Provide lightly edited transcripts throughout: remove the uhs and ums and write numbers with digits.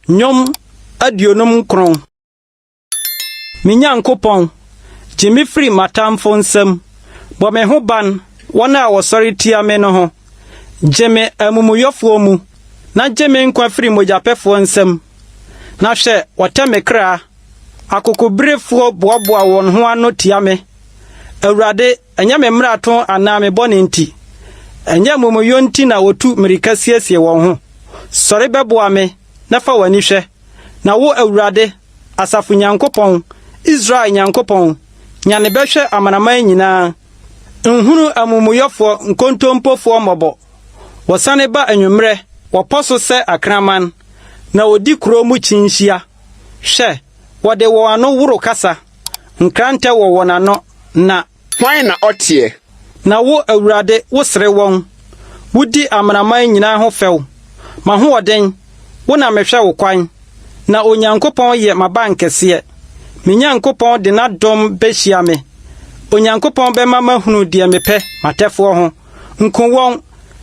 Nnwom 59. Me Nyankopɔn, gye me firi m'atamfo nsam. Bɔ me ho ban wɔn a wɔsɔre tia me no ho. Gye me amumuyɔfoɔ mu, na gye me nkwa firi mogyapɛfoɔ nsam. Na hwɛ, wɔtɛ me kra. Akokobirefoɔ boaboa wɔn ho ano tia me. Awurade, ɛnyɛ me mmarato anaa me bɔne nti, ɛnyɛ amumuyɔ nti na wɔtu mmirika siesie wɔn ho. Sɔre bɛboa me, na fa w'ani hwɛ. Na wo, Awurade, asafo Nyankopɔn, Israel Nyankopɔn, nyane bɛhwɛ amanaman nyinaa. Nhunu amumuyɔfoɔ nkontompofoɔ mmɔbɔ. Wɔsane ba anwummerɛ, wɔpɔ so sɛ akraman, na wɔdi kuro mu kyinhyia. Hwɛ, wɔde wɔn ano woro kasa, nkrantɛ wɔ wɔn ano, na. Hwan na ɔteɛ? Na wo, Awurade, wosere wɔn. Wudi amanaman nyinaa ho fɛw. M'ahoɔden, wo na mehwɛ wo kwan, na Onyankopɔn yɛ m'abankɛseɛ. Me Nyankopɔn de n'adom behyia me. Onyankopɔn bɛma mahunu deɛ mepɛ m'atɛfoɔ ho. Nku wɔn,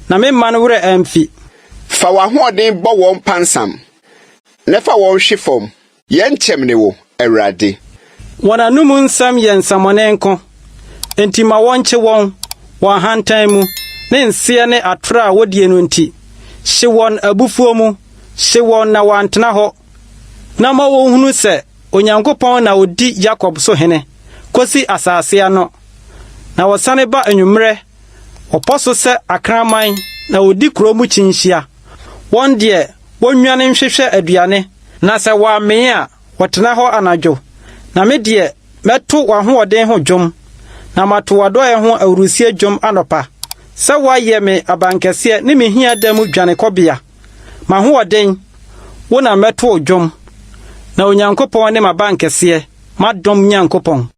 na me man werɛ amfi. Fa w'ahoɔden bɔ wɔn pansam, na fa wɔn hwe fam. Yɛn kyɛm ne wo, Awurade. Wɔn anom nsɛm yɛ nsɛmmɔne nko, enti ma wɔnkye wɔn, wɔn ahantan mu, ne nseɛ ne atoro a wodie no nti. Hye wɔn abufuo mu, hye wɔn na wɔantena hɔ, na ma wonhunu sɛ Onyankopɔn na odi Yakob so hene kosi asase ano. Na wɔsane ba anwummerɛ, wɔpɔ so sɛ akraman na wodi kurow mu kyinhyia. Wɔn deɛ, wonnwane nhwehwɛ aduane, na sɛ wɔammee a, wɔtena hɔ anadwo. Na me deɛ, mɛto w'ahoɔden ho dwom, na mato w'adɔeɛ ho ahurisie dwom anɔpa, sɛ woayɛ me abankɛseɛ ne me hiada mu dwanekɔbea. M'ahoɔden, wo na mɛto wo dwom, na Onyankopɔn ne m'abankɛseɛ, m'adom Nyankopɔn.